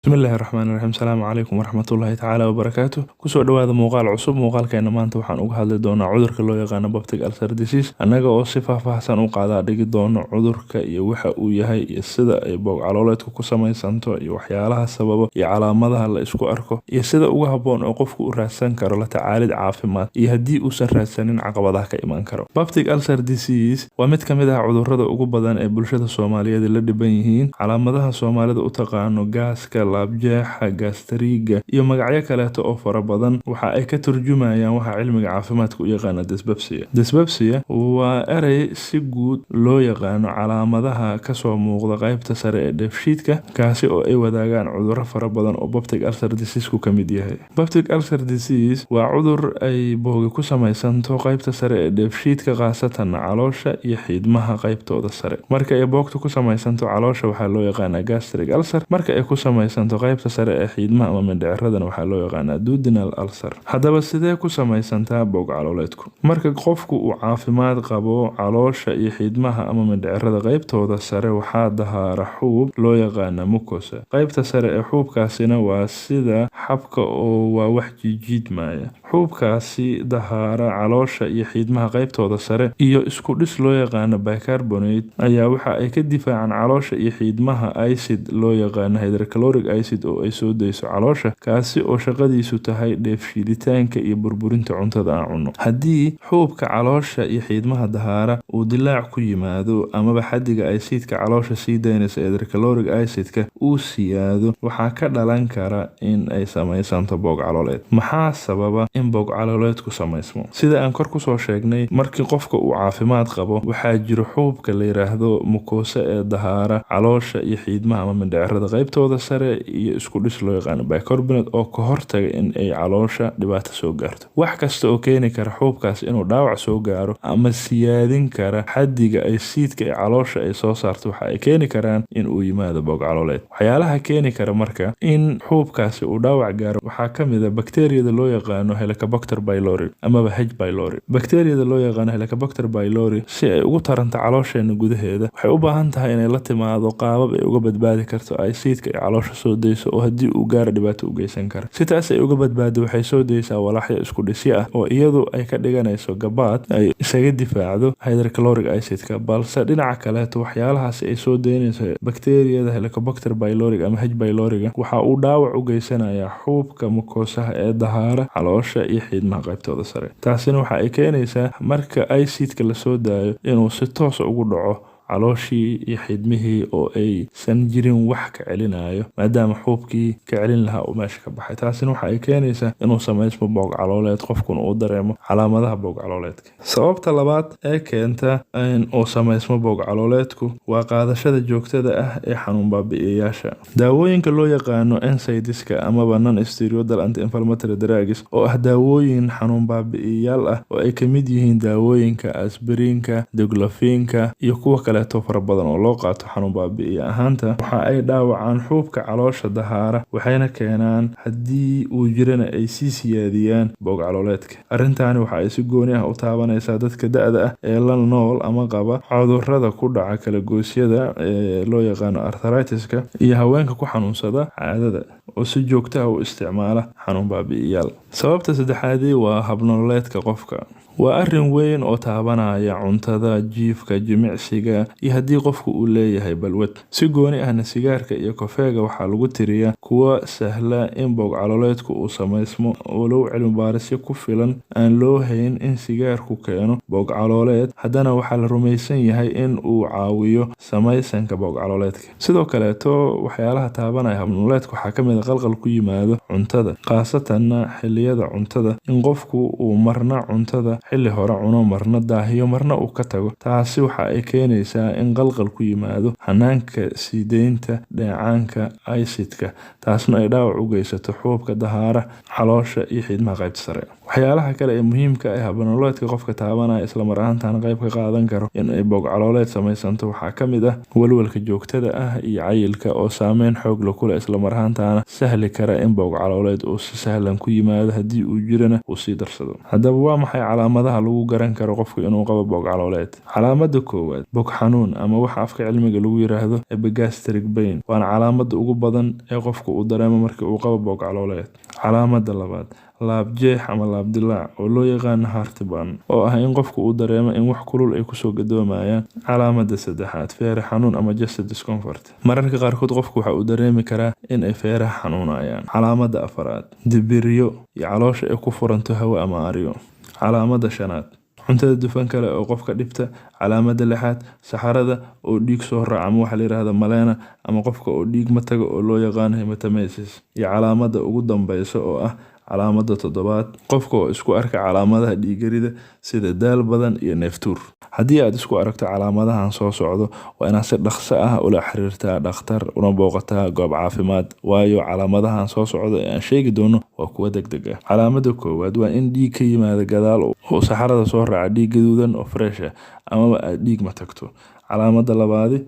Bismillahi raxmaani raxiim. Salaamu calaykum waraxmatullaahi tacaala wabarakaatu. Kusoo dhawaada muuqaal cusub. Muuqaalkeena maanta waxaan uga hadli doonaa cudurka loo yaqaano peptic ulcer disease, annaga oo si faahfaahsan u qaadaa dhigi doono cudurka iyo waxa uu yahay iyo sida ay boog calooleedku ku samaysanto iyo waxyaalaha sababa iyo calaamadaha la isku arko iyo sida ugu habboon oo qofku u raadsan karo la tacaalid caafimaad iyo haddii uusan raadsanin caqabadaha ka iman karo. Peptic ulcer disease waa mid ka mid ah cudurrada ugu badan ee bulshada Soomaaliyeed la dhiban yihiin. Calaamadaha Soomaalida u taqaano gaaska, laabjeexa, gaastariiga iyo magacyo kaleeto oo fara badan waxa ay ka turjumayaan waxa cilmiga caafimaadka u yaqaana dyspepsia. Dyspepsia waa erey si guud loo yaqaano calaamadaha kasoo muuqda qaybta sare ee dheefshiidka, kaasi oo ay wadaagaan cudurro fara badan oo peptic ulcer disease-ku ka mid yahay. Peptic ulcer disease waa cudur ay boogi ku samaysanto qaybta sare ee dheefshiidka, khaasatan caloosha iyo xiidmaha qaybtooda sare. Marka ay boogtu ku samaysanto caloosha, waxaa loo yaqaanaa gastric ulcer. Marka ay ku samaysanto qaybta sare ee xiidmaha ama mindhiciradana, waxaa loo yaqaanaa duodenal ulcer. Haddaba, sidee ku samaysantaa boog calooleedku? Marka qofku uu caafimaad qabo, caloosha iyo xiidmaha ama mindhicirada qaybtooda sare waxaa dahaara xuub loo yaqaana mucosa. Qaybta sare ee xuubkaasina waa sida xabka oo waa wax jiijiidmaya. Xuubkaasi dahaara caloosha iyo xiidmaha qaybtooda sare iyo isku dhis loo yaqaano bicarbonate ayaa waxa ay ka difaacaan caloosha iyo xiidmaha acid loo yaqaano hydrochloric acid oo ay soo dayso caloosha, kaasi oo shaqadiisu tahay dheefshiiditaanka iyo burburinta cuntada aan cunno. Haddii xuubka caloosha iyo xiidmaha dahaara uu dilaac ku yimaado amaba xaddiga acidka caloosha sii daynaysa, hydrochloric acidka, uu siyaado, waxaa ka dhalan kara in ay samaysanto boog calooleed. Maxaa sababa in boog calooleedku samaysmo? Sida aan kor kusoo sheegnay, markii qofka uu caafimaad qabo, waxaa jiro xuubka la yiraahdo mucosa ee dahaara caloosha iyo xiidmaha ama mindhicirada qaybtooda sare iyo isku dhis loo yaqaano bicarbonate oo ka hortaga in ay caloosha dhibaato soo gaarto. Wax kasta oo keeni kara xuubkaas inuu dhaawac soo gaaro ama siyaadin kara xaddiga acidka ee caloosha ay soo saarto waxa ay keeni karaan in uu yimaado boog calooleed. Waxyaalaha keeni kara marka in xuubkaasi uu dhaawac gaaro waxaa ka mid ah bakteeriyada loo yaqaano Helicobacter pylori amaba H pylori. Bakteeriyada loo yaqaano Helicobacter pylori, si ay ugu taranto caloosheena gudaheeda, waxay u baahan tahay inay la timaado qaabab ay uga badbaadi karto acidka ay caloosha soo dayso oo haddii uu gaaro dhibaato u geysan kara. Si taas ay uga badbaado, waxay soo daysaa walaxyo isku dhisyo ah oo iyadu ay ka dhiganayso gabaad ay isaga difaacdo hydrochloric acidka. Balse dhinaca kaleeto, waxyaalahaasi ay soo daynayso bakteeriyada Helicobacter pylori ama H pyloriga waxa uu dhaawac u geysanayaa xuubka mucosaha ee dahaara caloosha iyo xiidmaha qaybtooda sare. Taasina waxa ay keenaysaa marka acidka lasoo daayo inuu si toos ugu dhaco calooshii iyo xiidmihii oo aysan jirin wax ka celinayo, maadaama xuubkii ka celin lahaa uu meesha ka baxay. Taasina waxa ay keenaysaa inuu samaysmo boog calooleed, qofkuna uu dareemo calaamadaha boog calooleedka. Sababta labaad ee keenta in uu samaysmo boog calooleedku waa qaadashada joogtada ah ee xanuun baabi'iyayaasha. Daawooyinka loo yaqaano NSAIDska amaba non steroidal anti-inflammatory drugs, oo ah daawooyin xanuun baabi'iyayaal ah oo ay ka mid yihiin daawooyinka aspirinka, diclofenac iyo kuwa kaleeto fara badan oo loo qaato xanuun baabi'iye ahaanta, waxa ay dhaawacaan xuubka caloosha dahaara, waxayna keenaan, haddii uu jirana ay sii siyaadiyaan, boog calooleedka. Arrintaani waxa ay si gooni ah u taabanaysaa dadka da'da ah ee la nool ama qaba cudurrada ku dhaca kala-goysyada ee loo yaqaano arthritis-ka iyo haweenka ku xanuunsada caadada oo si joogto ah u isticmaala xanuun baabi'iyayaal. Sababta saddexaadi waa hab nololeedka qofka. Waa arrin weyn oo taabanaya cuntada, jiifka, jimicsiga iyo haddii qofku uu leeyahay balwad. Si gooni ahna, sigaarka iyo kafeega waxaa lagu tiriyaa kuwa sahla in boog calooleedku uu samaysmo. Walow cilmi baarisyo ku filan aan loo hayn in sigaarku keeno boog calooleed, haddana waxaa la rumaysan yahay in uu caawiyo samaysanka boog calooleedka. Sidoo kaleeto, waxyaalaha taabanaya hab nololeedka waxaa ka mid ah qalqal ku yimaado cuntada, khaasatanna xilliyada cuntada, in qofku uu marna cuntada xilli hore cuno, marna daahiyo, marna uu ka tago. Taasi waxa ay keenaysaa in qalqal ku yimaado hanaanka sii deynta dheecaanka acidka, taasna ay dhaawac u geysato xuubka dahaara caloosha iyo xiidmaha qaybta sare. Waxyaalaha kale ee muhiimka ah hab nololeedka qofka taabanaya, isla mar ahaantaana qayb ka qaadan karo in ay boog calooleed samaysanto, waxaa ka mid ah walwalka joogtada ah iyo cayilka oo saameyn xoog leh ku leh, isla mar ahaantaana sahli kara in boog calooleed uu si sahlan ku yimaado, haddii uu jirana uu sii darsado. Haddaba, waa maxay calaamadaha lagu garan karo qofku inuu qabo boog calooleed? Calaamada koowaad, bog xanuun. xanuun ama waxa afka cilmiga lagu yiraahdo epigastric pain, waana calaamada ugu badan ee qofka uu dareemo markii uu qabo boog calooleed. Calaamada labaad, laabjeex ama laabdilaac oo loo yaqaano heartburn, oo ah in qofku uu dareemo in wax kulul ay kusoo gadoomayaan. Calaamada saddexaad, feere xanuun ama chest discomfort. Mararka qaarkood qofku waxa uu dareemi karaa in ay feeraha xanuunayaan. Calaamada afaraad, dibiryo iyo caloosha ay ku furanto hawo ama aaryo. Calaamada shanaad, cuntada dufan kale oo qofka dhibta. Calaamada lixaad, saxarada oo dhiig soo raaca ama waxa la yiraahdo melena, ama qofka oo dhiig mataga oo loo yaqaano hematemesis. Iyo calaamada ugu dambeysa oo ah calaamada toddobaad, qofka oo isku arka calaamadaha dhiiggarida sida daal badan iyo neeftuur. Haddii aad isku aragto calaamadahan soo socdo, waa inaad si dhaqso ah ula xiriirtaa dhakhtar una booqataa goob caafimaad, waayo calaamadahan soo socda ee aan sheegi doono waa kuwo degdeg ah. Calaamada koowaad waa in dhiig ka yimaada gadaal oo saxarada soo raaca, dhiig gaduudan oo fresh ah, amaba aad dhiig matagto. Calaamada labaadi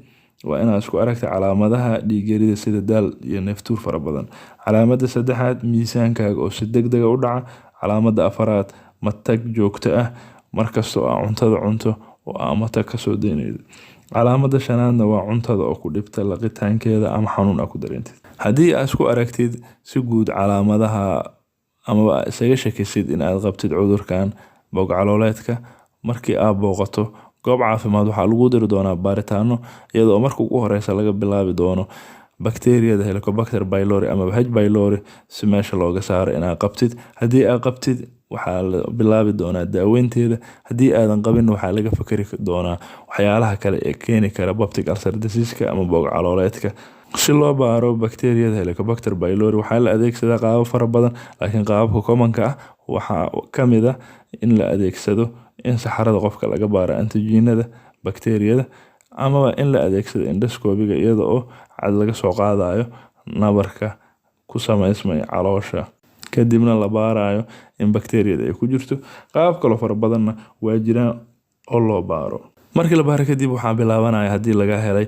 waa inaad isku aragta calaamadaha dhiig-yarida sida daal iyo neeftuur fara badan. Calaamada saddexaad, miisaankaaga oo si degdeg ah u dhaca. Calaamada afaraad, matag joogto ah markasta oo aad cuntada cunto oo aad matag kasoo daynaydo. Calaamada shanaadna waa cuntada oo ku dhibta laqitaankeeda ama xanuun aad ku dareentid. Haddii aad isku aragtid si guud calaamadaha amaba aad isaga shakisid in aad qabtid cudurkan boog calooleedka, markii aad booqato goob caafimaad waxaa lagu diri doonaa baaritaano, iyadoo marka ugu horeysa laga bilaabi doono bakteeriyada Helicobacter pylori ama H pylori si meesha looga saaro inaad qabtid. Haddii aad qabtid, waxaa la bilaabi doonaa daaweynteeda. Haddii aadan qabin, waxaa laga fakari doonaa waxyaalaha kale ee keeni kara peptic ulcer disease ama boog calooleedka. Si loo baaro bakteeriyada Helicobacter pylori waxaa la adeegsadaa qaabab fara badan, laakiin qaababka commonka ah waxaa ka mid ah in la adeegsado in saxarada qofka laga baaro antigenada bakteeriyada, amaba in la adeegsado endoscopy-ga iyada oo cad laga soo qaadayo nabarka ku sameysmay caloosha, kadibna la baarayo in bakteeriyada ay ku jirto. Qaabab kaloo fara badanna waa jiraan oo loo baaro. Markii la baaro kadib, waxaa bilaabanaya, haddii laga helay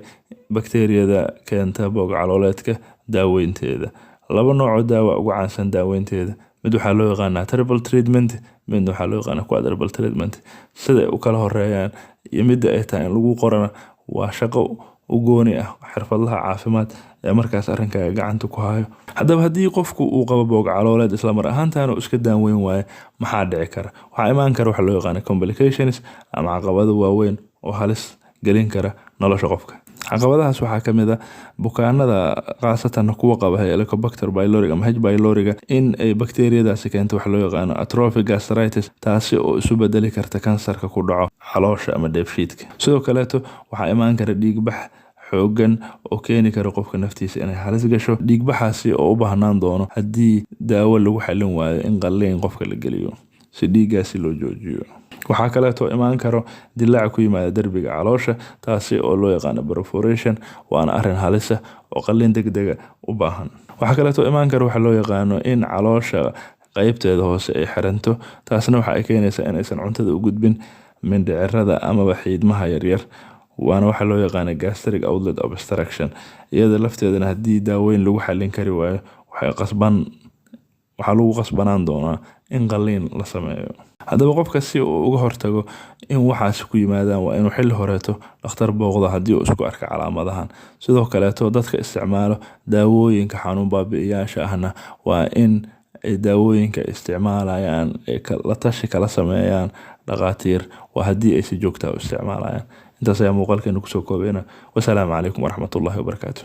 bakteeriyada keenta boog calooleedka, daaweynteeda. Laba nooc oo daawa ugu caansan daaweynteeda: mid waxaa loo yaqaanaa triple treatment, midna waxaa loo yaqaanaa quadruple treatment. Sida ay u kala horeeyaan iyo midda ay tahay in lagu qorana waa shaqo u gooni ah xirfadlaha caafimaad ee markaas arrinkaaga gacanta ku hayo. Haddaba, haddii qofku uu qabo boog calooleed isla mar ahaantaana uu iska daaweyn waayo, maxaa dhici kara? Waxaa imaan kara waxa loo yaqaano complications ama caqabado waaweyn oo halis gelin kara nolosha qofka. Caqabadahaas waxaa ka mid ah bukaanada, khaasatan kuwa qaba Helicobacter pylori ama H pylori-ga, in ay bakteeriyadaasi keento waxa loo yaqaano atrophic gastritis, taasi oo isu bedeli karta kansarka ku dhaco caloosha ama dheefshiidka. Sidoo kaleeto waxaa imaan kara dhiigbax xoogan oo keeni kara qofka naftiisa inay halis gasho, dhiigbaxaasi oo u baahnaan doono, haddii daawo lagu xalin waayo, in qalliin qofka la geliyo si dhiiggaasi loo joojiyo. Waxaa kaleeto imaan karo dilaac ku yimaada derbiga caloosha, taasi oo loo yaqaano perforation, waana arrin halisa oo qalliin degdega u baahan. Waxaa kaleeto imaan karo waxa loo yaqaano in caloosha qeybteeda hoose ay xiranto, taasna waxa ay keenaysaa in aysan cuntada u gudbin mindhicirada amaba xiidmaha yaryar, waana waxa loo yaqaana gastric outlet obstruction. Iyada lafteedana haddii daaweyn lagu xalin kari waayo, waxay qasban waxaa lagu qasbanaan doonaa in qalliin la sameeyo. Haddaba, qofka si uu uga hortago in waxaas ku yimaadaan, waa inuu xilli horeeto dhakhtar booqdo haddii uu isku arka calaamadahan. Sidoo kaleeto dadka isticmaalo daawooyinka xanuun baabi'iyaasha ahna waa in ay daawooyinka isticmaalayaan ay la tashi kala sameeyaan dhakhaatiir, waa haddii ay si joogta ah u isticmaalayaan. Intaas ayaa muuqaalkeena kusoo koobayna. Wasalaamu calaykum waraxmatullaahi wabarakaatu.